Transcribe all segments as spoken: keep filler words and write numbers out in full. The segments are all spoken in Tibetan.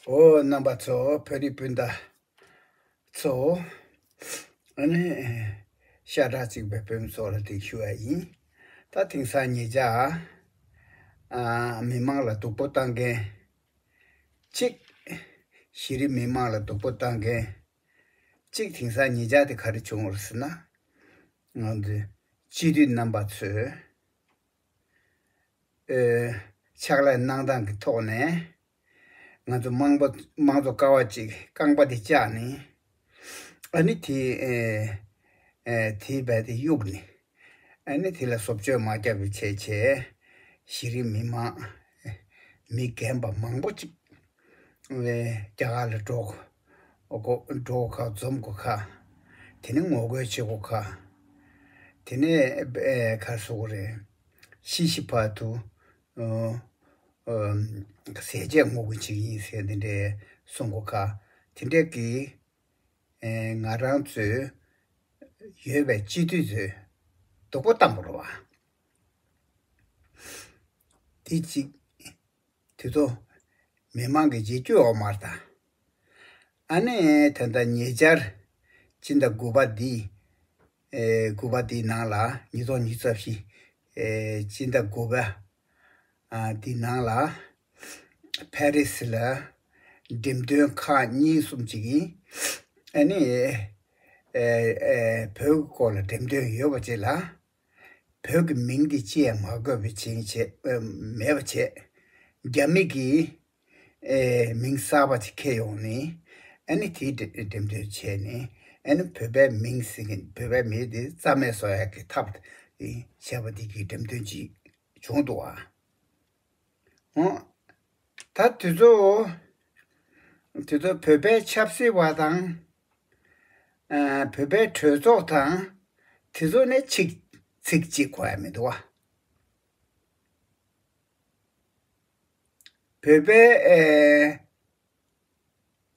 ཨོ་རྣམ་པ་ཚོ། བོད་རིགས་སྤུན་ཟླ་ཚོ། ཨ་ནི་ཤ་ཁྲག་གཅིག་པའི་བོད་མི་ཚོ་ལ་དེ་ཞུ་ཡ་ཡིན། ད་དེང་སང་ཉེ་ཆར་ཨ་མི་མང་ལ་སྡུག་པོ་བཏང་མཁན་གཅིག་གཞི་རིམ་མི་མང་ལ་སྡུག་པོ་བཏང་མཁན་གཅིག་དེང་སང་ཉེ་ཆར་དེ་ག་རེ་བྱུང་བ་རེད་ཟེར་ན། ང་ཚོའི་སྤྱི་འཐུས་རྣམ་པ་ཚོས་ཨེ་ཕྱག་ལས་གནང་སྟངས་ཀྱི་ཐོག་ནས་ང་ཚོ་དམངས་པ་དམངས་གཙོ་ཀ་བ་གཅིག་རྐང་པ་དེ་བཅག་ནས། ཨ་ནི་དེ་ཨེ་ཨེ་དེའི་རྦད་དེ་གཡུགས་ནས། ཨ་ནི་དེ་ལ་བཟོ་བཅོས་མ་བརྒྱབ་པའི་བྱས་བྱས། གཞི་རིམ་མི་མང་མི་རྒན་པ་མང་པོ་ཅིག་ཨེ་རྒྱ་གར་ལ་འགྲོ་དགོས་འགྲོ་དགོས་ཁ། འཛོམས་དགོས་ཁ། དེ་ནས་ངོ་རྒོལ་བྱེད་དགོས་ཁ། དེ་ནས་ཨེ་ག་རེ་ཟེར་དགོས་རེད། ཤི་ཤི་བར་དུ་ཨོ་ཨོ་ཟས་བཅད་ངོ་རྒོལ་བྱེད་ཀྱི་ཡིན་ཟེར་དེ་འདྲའི་གསུང་གོ་ཁ། དེ་འདྲའི་གི་ཨེ་ང་རང་ཚོའི་ཡོད་པའི་སྤྱི་འཐུས་ཚོས་སྡུག་པོ་བཏང་པ་རེད་བ། དེ་གཅིག་དེ་ཚོ་མི་མང་གི་རྗེས་སྐྱོ་འོ་མར་དང་། ཨ་ནི་ད་ལྟ་ཉེ་ཆར་སྤྱི་ཟླ་དགུ་པ་འདི། ཨེ་དགུ་པ་འདིའི་ནང་ལ། ཉིས་སྟོང་ཉི་ཤུ་རྩ་བཞི་ཨེ་སྤྱི་ཟླ་དགུ་པ་ཨ་འདིའི་ནང་ལ་ཕ་རི་སི་ལ་འགྲེམས་སྟོན་ཁག་གཉིས་གསུམ་ཅིག་གིས། ཨ་ནི་ཨེ་ཨེ་བོད་ཀྱི་སྐོར་ལ་འགྲེམས་སྟོན་ཡོད་པ་ཅིག་ལ། བོད་ཀྱི་མིང་འདི་ཅི་ཡང་མ་བཀོད་པའི་ཕྱིན་ཆད་ཨེ་མེད་པ་བྱས། རྒྱ་མི་གིས་ཨེ་མིང་གསར་པ་ཅིག་ཁྱེར་ཡོང་ནས། ཨ་ནི་དེའི་འགྲེམས་འགྲེམས་སྟོན་བྱས་ནས། ཨ་ནི་བོད་པའི་མིང་ཟེར་མཁན། བོད་པའི་མིང་དེ་རྩ་མེད་བཟོ་ཡག་གི་ཐབས་དེ་བྱས་པ་དེ་གི་འགྲེམས་སྟོན་ཅིག་བྱུང་འདུག་ཨ། འོ། ད་དེ་ཚོ་དེ་ཚོ་བོད་པའི་ཆབ་སྲིད་པ་དང་། ཨ་བོད་པའི་གྲོས་ཚོགས་དང་། དེ་ཚོ་ནས་ཚིག་ཚིག་གཅིག་གོ་ཡ་མི་འདུག་བ། བོད་པའི་ཨེ་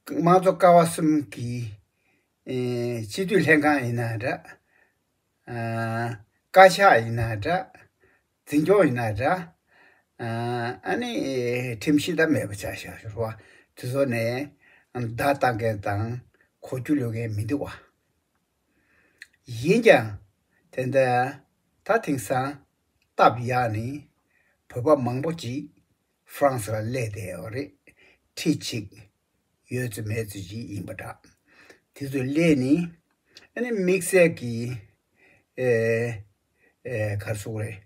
དམངས་གཙོ་ཀ་བ་གསུམ་གྱི་ཨེ་སྤྱི་འཐུས་ལྷན་ཁང་ཡིན་ན་འདྲ། ཨ་བཀའ་ཤག་ཡིན་ན་འདྲ། འཛིན་སྐྱོང་ཡིན་ན་འདྲ། ཨ་ཨ་ནི་ཨེ་ཁྲིམས་གཞི་ད་མེད་པ་ཆགས་བཞག་ཞོར་བ། དེ་ཚོ་ནས་བརྡ་བཏང་མཁན་དང་གོ་རྒྱུ་ལོན་མཁན་མི་འདུག་བ། ཡིན་ཀྱང་། དེ་འདྲ་ད་དེང་སང་སྟབས་ཡག་ནི་བོད་པ་མང་པོ་ཅིག་ཧྥ་རན་སི་ལ་སླེབས་བསྡད་ཡོད་རེད། ཁྲི་གཅིག་ཡོད་ཚོད་མེད་ཚོད་ཅིག་ཡིན་པ་འདྲ། དེ་ཚོ་སླེབས་ནི། ཨ་ནི་དམིགས་བསལ་གྱི་ཨེ་ཨེ་ག་རེ་ཟེར་དགོས་རེད།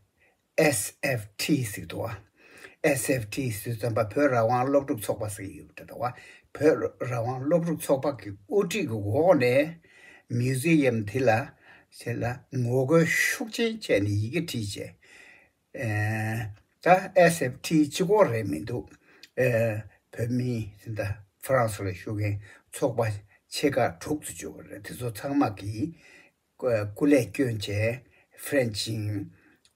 ཨེས་ཨེཕ་ཊི་ཟེར་འདུག་བ། ཨེས་ཨེཕ་ཊི་ཟེར་དུས་ཙམ་པ་བོད་རང་དབང་སློབ་ཕྲུག་ཚོགས་པ་ཟེར་གྱི་ཡོད་པ་འདྲ་བ། བོད་རང་དབང་སློབ་ཕྲུག་ཚོགས་པ་གི་དབུ་ཁྲིད་ཀྱི་འོག་ནས་མིའུ་ཛི་ཡམ་དེ་ལ་ཞེ་ལ་ངོ་རྒོལ་ཤུགས་ཆེན་བྱས་ནས་ཡི་གེ་བྲིས་བྱས། ཨེ་ད་ཨེས་ཨེཕ་ཊི་གཅིག་པོ་རེད་མི་འདུག་ཨེ་བོད་མི་ད་ཧྥ་རན་སི་ལ་བཞུགས་མཁན་ཚོགས་པ་ཆེ་ཁག་དྲུག་ཙམ་བྱུང་བ་རེད། དེ་ཚོ་ཚང་མ་གིས་སྐུ་ལས་བསྐྱོན་བྱས་ཧྥ་རན་ཆིང་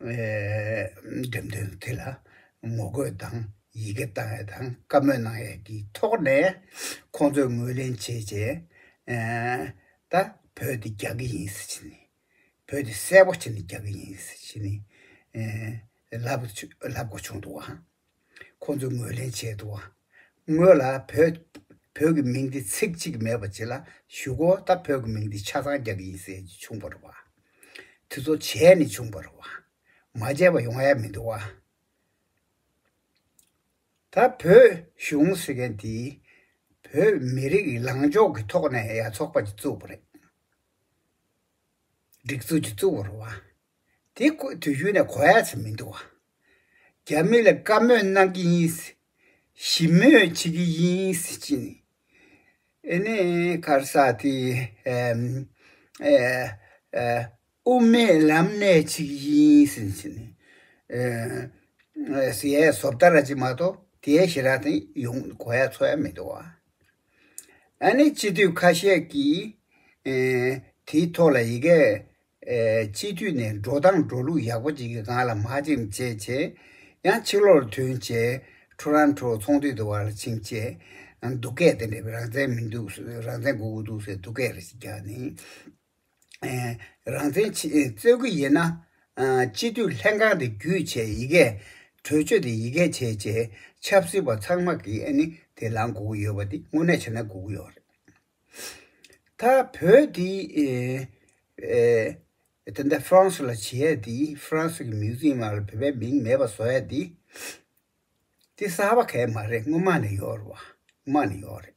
ཨེ་འགྲེམས་སྟོན་དེ་ལ་ངོ་རྒོལ་དང་ཡི་གེ་བཏང་ཡ་དང་བཀའ་མོལ་གནང་ཡ་གི་ཐོག་ནས་ཁོང་ཚོས་ངོས་ལེན་བྱས་བྱས། ཨེ་ད་བོད་འདི་རྒྱག་གི་ཡིན་ཟེར་བྱས་ནས། བོད་དེ་གསལ་པོ་བྱས་ནས་རྒྱག་གི་ཡིན་ཟེར་བྱས་ནས་ཨེ་ལབ་ལབ་དགོས་བྱུང་འདུག་བ། ཁོང་ཚོས་ངོས་ལེན་བྱས་འདུག་བ། སྔོན་ལ་བོད་བོད་ཀྱི་མིང་འདི་ཚིག་གཅིག་མེད་པ་ཅིག་ལ་གཞུག་གུ་ད་བོད་ཀྱི་མིང་འདི་ཆ་ཚང་རྒྱག་གི་ཡིན་ཟེར་བྱུང་བ་རེད་བ། དེ་ཚོ་བྱས་ནས་བྱུང་བ་རེད་བ། མ་བྱས་པ་ཡོང་ཡ་མི་འདུག་བ། ད་བོད་གཞུང་ཟེར་མཁན་དེ་བོད་མི་རིགས་ལངས་ཕྱོགས་ཀྱི་ཐོག་ནས་ཡ་ཚོགས་པ་ཅིག་བཙུགས་པ་རེད། སྒྲིག་འཛུགས་ཅིག་བཙུགས་པ་རེད་བ། དེ་ཁོ་དུས་རྒྱུན་ནས་གོ་ཡ་ཅིག་མི་འདུག་བ། རྒྱ་མི་ལ་བཀའ་མོལ་གནང་གི་ཡིན། ཞི་མོལ་བྱེད་ཀྱི་ཡིན་ཟེར་གྱིན། ཨེ་ནས་ག་རེ་ཟེར་དེ། ཨེམ། ཨེ། ཨེ། དབུ་མའི་ལམ་ནས་ཅིག་ཡིན་ཟེར་ཟེར་ནས། ཨེ། ཟེར་ཡས་བཟོ་ལྟ་ར་ཅིག་མ་གཏོགས་དེའི་ཞེ་དྲག་དེ་ཡོང་གོ་ཡ་ཚོར་ཡ་མི་འདུག་བ། ཨ་ནི་སྤྱི་འཐུས་ཁ་ཤས་ཀྱིས། ཨེ། དེའི་ཐོག་ལ་ཡི་གེ་ཨེ། སྤྱི་འཐུས་ནས་འགྲོ་སྟངས་འགྲོ་ལུགས་ཡག་པོ་ཅིག་གི་སྒང་ལ་མར་ཅིག་བྱས་བྱས། ཡང་ཕྱི་ལོགས་ལ་ཐོན་བྱས། ཊོ་རོན་ཊོ་ཚོང་འདུས་དུ་བ་ལ་ཕྱིན་བྱས། སྡུག་སྐད་དེ་འདྲ་རང་བཙན་མི་འདུག་རང་བཙན་དགོས་ཀྱི་འདུག་ཟེར་སྡུག་སྐད་རེ་ཞིག་རྒྱག་ནས། ཨེ། རང་བཙན་ཆེད་རྩོད་ཀྱི་ཡིན་ན། ཨ། སྤྱི་འཐུས་ལྷན་ཁང་དེ་བརྒྱུད་བྱས་ཡི་གེ་གྲོས་ཆོད་དེ་ཡི་གེ་བྱས་བྱས་ཆབ་སྲིད་པ་ཚང་མ་གིས་ཨ་ནི་ དེ་ལངས་དགོས་ཀྱི་ཡོད་པ་འདི་དངོས་གནས་བྱས་ན་དགོས་ཀྱི་ཡོད་རེད། ད་བོད་འདི་ཨེ་ཨེ་ད་ལྟ་ཧྥ་རན་སི་ལ་བྱེད་ཡས་འདི་ཧྥ་རན་སི་གི་མིའུ་ཛི་ཡམ་ལ་བོད་པའི་མིང་མེད་པ་བཟོ་ཡས་འདི། དེ་གསར་པ་གང་ཡང་མ་རེད། སྔོན་མ་ནས་ཡོད་རེད་བ། སྔོན་མ་ནས་ཡོད་རེད།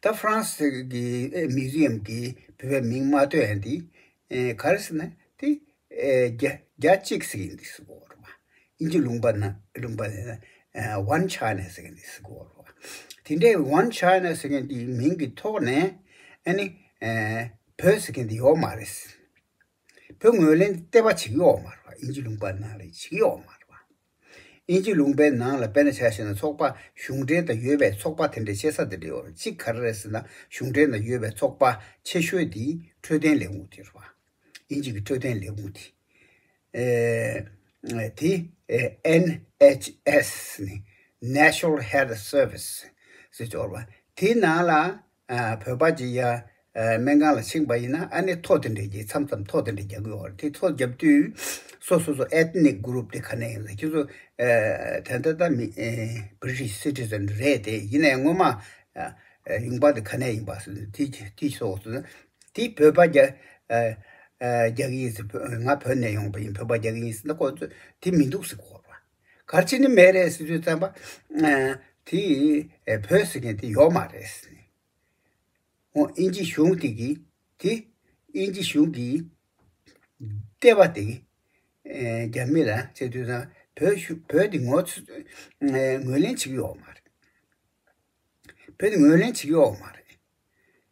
ད་ཧྥ་རན་སི་གི་ཨེ་མིའུ་ཛི་ཡམ་གིས་བོད་པའི་མིང་མ་བཏོན་ཡ་འདི་ཨེ་ག་རེ་ཟེར་ན་དེ་ཨེ་རྒྱ་རྒྱ་གཅིག་ཟེར་གྱི་འདི་ཟེར་གོ་རེད་བ། དབྱིན་ཇི་ལུང་པ་ན་ལུང་པ་ན་ཨེ་One China ཟེར་གྱི་འདི་ཟེར་གོ་རེད་བ། དེ་འདྲའི་One China ཟེར་གྱི་འདི་མིང་གི་ཐོག་ནས་ཨ་ནི་ཨེ་བོད་ཟེར་གྱི་འདི་ཡོད་མ་རེད། བོད་ངོས་ལེན་ལྟེ་བ་བྱེད་ཀྱི་ཡོད་མ་རེད་བ། དབྱིན་ཇི་ལུང་པ་ནང་ལ་བྱེད་ཀྱི་ཡོད་མ་རེད་བ། དབྱིན་ཇི་ལུང་པའི་ནང་ལ་དཔེར་ན་ཆ་བཞག་ན་ཚོགས་པ་གཞུང་འབྲེལ་དང་ཡོད་པའི་ཚོགས་པ་དེ་འདྲའི་ཆེ་ས་དེ་འདྲ་ཡོད་རེད། གཅིག་ག་རེ་རེད་ཟེར་ན་གཞུང་འབྲེལ་དང་ཡོད་པའི་ཚོགས་པ་ཆེ་ཤོས་དེ་འཕྲོད་བསྟེན་ལས་ཁུངས་དེ་རེད་བ། དབྱིན་ཇི་གི་འཕྲོད་བསྟེན་ལས་ཁུངས་དེ། ཨེ་དེ་ཨེ་N H S ནི་National Health Service ཟེར་ཅོག་རེད་བ། དེ་ནང་ལ་ཨ་བོད་པ་ཅིག་ཡ་ཨ་སྨན་ཁང་ལ་ཕྱིན་པ་ཡིན་ན་ཨ་ནི་ཐོ་དེ་འདྲ་རྒྱག་མཚམས་མཚམས་ཐོ་དེ་འདྲ་རྒྱག་གི་ཡོད་རེད། དེ་ཐོ་རྒྱབ་དུས་སོ་སོ་སོ་ethnic group དེ་ག་ནས་ཡིན་ལ་ཁྱེད་ཚོ་ཨ་ད་ལྟ་ད་མི་ཨེ་British citizen རེད་དེ་ཡིན་ནའི་སྔོན་མ་ཨ་ཡུང་པ་དེ་ག་ནས་ཡིན་པ་སོ་དེ་དེ་སོ་སོ་དེ་བོད་པ་རྒྱ་ཨ་ཨ་རྒྱག་གི་ཡིན་ཟེར། ང་བོད་ནས་ཡོང་པ་ཡིན། བོད་པ་རྒྱག་གི་ཡིན་ཟེར་ན་ཁོ་ཚོ་དེ་མི་འདུག་ཟེར་གོ་རེད་བ། ག་རེ་བྱས་ནས་མེད་རེད་ཟེར་དུས་ཙམ་པ་ཨ་དེ་ཨེ་བོད་ཟེར་མཁན་དེ་ཡོད་མ་རེད་ཟེར་ནས། འོ་དབྱིན་ཇི་གཞུང་དེ་གིས་དེ་དབྱིན་ཇི་གཞུང་གིས་ལྟེ་བ་དེ་གིས་ཨེ་རྒྱ་མི་ལ་བྱེད་དུས་ཙམ་བོད་གཞུང་བོད་དེ་ངོ་ཚ་ཨེ་ངོས་ལེན་བྱེད་ཀྱི་ཡོད་མ་རེད། བོད་དེ་ངོས་ལེན་བྱེད་ཀྱི་ཡོད་མ་རེད།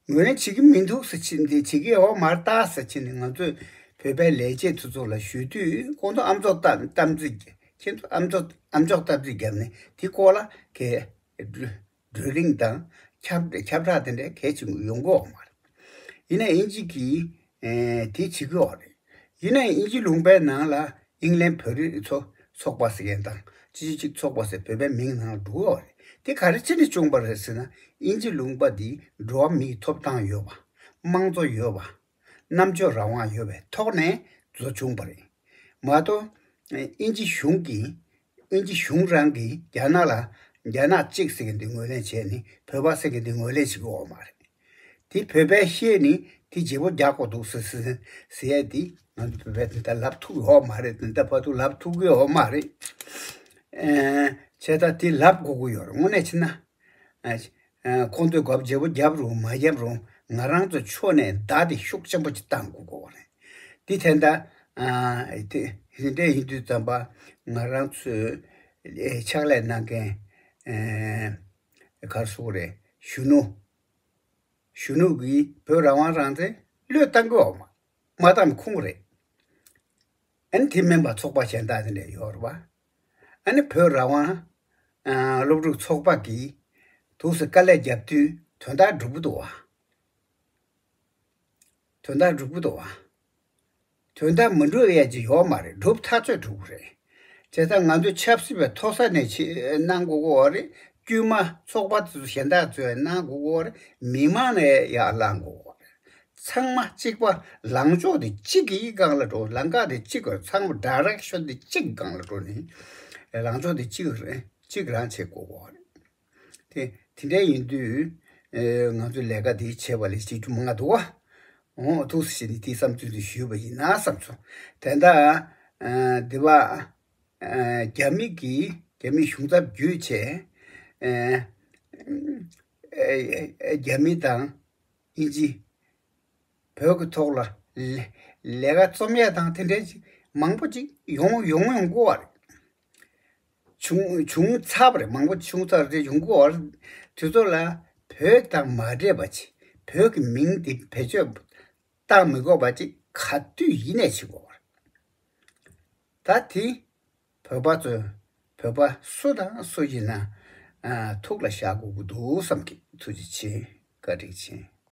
ངོས་ལེན་བྱེད་ཀྱི་མི་འདུག་ཟེར་ཕྱིན་ཏེ་བྱེད་ཀྱི་ཡོད་མ་རེད་ད་ཟེར་ཕྱིན་ནས་ང་ཚོས་བོད་པའི་ལས་བྱེད་དེ་ཚོ་ལ་ཞུ་དུས་ཁོང་ཚོ་ཨམ་ཅོག་གཏམ་གཏམ་ཚིག་ཁྱེད་ཚོ་ཨམ་ཅོག་ཨམ་ཅོག་གཏམ་ཚིག་བརྒྱབ་ནས་དེ་སྐོར་ལ་གས་བགྲོ་གླེང་དང་ཁྱབ་ཁྱབ་བསྒྲགས་དེ་འདྲའི་གས་བྱེད་ཡོང་གི་ཡོད་མ་རེད། ཡིན་ན་དབྱིན་ཇི་གིས་ཨེ་དེ་བྱེད་ཀྱི་ཡོད་རེད། ཡིན་ན་དབྱིན་ཇི་ལུང་པའི་ནང་ལ་དབྱིན་ལན་བོད་རིགས་ཚོ་ཚོགས་པ་ཟེར་མཁན་དང་ཅི་ཅི་ཅིག་ཚོགས་པ་ཟེར་བོད་པའི་མིང་ནང་ལ་འགྲོ་གི་ཡོད་རེད། དེ་ག་རེ་བྱས་ནས་བྱུང་བ་རེད་ཟེར་ན་དབྱིན་ཇི་ལུང་པ་འདི་འགྲོ་བ་མིའི་ཐོབ་ཐང་ཡོད་པ། དམངས་གཙོ་ཡོད་པ། རྣམ་དཔྱོད་རང་དབང་ཡོད་པའི་ཐོག་ནས་བཟོ་བྱུང་བ་རེད། མ་གཏོགས་དབྱིན་ཇི་གཞུང་གིས་དབྱིན་ཇི་གཞུང་རང་གིས་རྒྱ་ནག་ལ་རྒྱ་ནག་གཅིག་ཟེར་མཁན་འདི་ངོས་ལེན་བྱས་ནས་བོད་པ་ཟེར་མཁན་འདི་ངོས་ལེན་བྱེད་ཀྱི་ཡོད་མ་རེད། དེ་བོད་པས་ཤེས་ནས་དེ་བརྗེ་པོ་རྒྱག་དགོས་འདུག་ཟེར་ཟེར་ཟེར་ཡས་དེ་ང་ཚོ་བོད་པས་དེ་ལྟར་ལབ་ཐུབ་ཡོད་མ་རེད། དེ་ལྟར་བར་དུ་ལབ་ཐུབ་ཀྱི་ཡོད་མ་རེད། ཨེ་བྱས་ཙང་དེ་ལབ་དགོས་ཀྱི་ཡོད་རེད། དངོས་གནས་བྱས་ན་ཨ་ཨ་ཁོང་ཚོས་གབ་བརྗེ་པོ་བརྒྱབ་རུང་མ་བརྒྱབ་རུང་ང་རང་ཚོ་ཕྱོགས་ནས་བརྡ་དེ་ཤུགས་ཆེན་པོ་ཅིག་བཏང་དགོས་ཀྱི་ཡོད་རེད། དེ་དེ་འདྲ་ཨ་དེ་དེ་འདྲ་ཡིན་དུས་ཙམ་པ་ང་རང་ཚོས་ཨེ་ཕྱག་ལས་གནང་མཁན་ཨེ་ག་རེ་ཟེར་དགོས་རེད། གཞོན་ནུ། གཞོན་ནུ་གིས་བོད་རང་དབང་རང་བཙན་བློས་བཏང་གི་ཡོད་མ་མ་བཏང་ཁུངས་རེད། ཨ་ནི་དེ་མིན་པ་ཚོགས་པ་གཞན་དག་དེ་འདྲ་ཡོད་རེད་བ། ཨ་ནི་བོད་རང་དབང་ཨ་སློབ་ཕྲུག་ཚོགས་པ་གིས་དུས་སུ་དཀའ་ལས་བརྒྱབ་དུས་དོན་དག་འགྲུབ་ཀྱི་འདུག་བ། དོན་དག་འགྲུབ་ཀྱི་འདུག་བ། དོན་དག་མི་འགྲུབ་ཡས་ཅིག་ཡོད་མ་རེད། འགྲུབ་ཐག་ཆོད་འགྲུབ་ཀྱི་རེད། བྱས་ཙང་ང་ཚོས་ཆབ་སྲིད་པའི་མཐོ་ས་ནས་ཆེ་གནང་དགོས་ཀྱི་ཡོད་རེད། དཀྱུས་མ་ཚོགས་པ་དེ་ཚོ་གཞན་དག་ཚོས་གནང་དགོས་ཀྱི་ཡོད་རེད། མི་མང་ནས་ཡར་ལངས་དགོས་ཀྱི་ཡོད་རེད། ཚང་མ་གཅིག་པ་ལངས་ཕྱོགས་དེ་གཅིག་གི་སྒང་ལ་འགྲོ། ལམ་ཁ་དེ་གཅིག་དགོས། ཚང་མ་ཌའི་རེག་ཤོན་དེ་གཅིག་སྒང་ལ་འགྲོ་ནས་ལངས་ཕྱོགས་དེ་གཅིག་རེད། གཅིག་རང་བྱེད་དགོས་ཀྱི་ཡོད་རེད། དེ་དེ་འདྲ་ཡིན་དུས་ཨེ་ང་ཚོས་ལས་ཀ་འདི་བྱས་པ་ལས་བྱེད་རྒྱུ་མང་ང་འདུག་བ། འོ་ཐུགས་སུ་ཆེ་ནས་དེ་བསམ་ཚུལ་དུ་ཞུས་པ་ཡིན་ན་བསམ་སོང་། དེ་འདྲ་ཨ་འདི་བ་ཨ་རྒྱ་མི་གིས་རྒྱ་མི་གཞུང་ཚབ་བརྒྱུད་བྱས་ཨ་ཨ་རྒྱ་མི་དང་དབྱིན་ཇི་བོད་ཀྱི་ཐོག་ལ་ལས་ལས་ཀ་རྩོམ་ཡ་དང་དེ་འདྲའི་ཅིག་མང་པོ་ཅིག་ཡོང་ཡོང་ཡོང་གོ་བ་རེད། བྱུང་བྱུང་ཚར་བ་རེད། མང་པོ་བྱུང་ཚར་རེད། ཡོང་གི་ཡོད་རེད། དེ་ཚོ་ལ་བོད་དང་མ་འདྲེས་པ་ཅིག་བོད་ཀྱི་མིང་དེ་བེད་སྤྱོད་བཏང་མི་དགོས་པ་ཅིག་ག་དུས་ཡིན་ནས་བྱེད་དགོས་པ་རེད། ད་དེ་བོད་པ་ཚོས་བོད་པ་སུ་དང་སུ་ཡིན་ན་ཨ་ཐུགས་ལ་བཞག་དགོས་ཀྱི་འདུག་བསམ་གི། ཐུགས་རྗེ་ཆེ། བཀའ་དྲིན་ཆེ།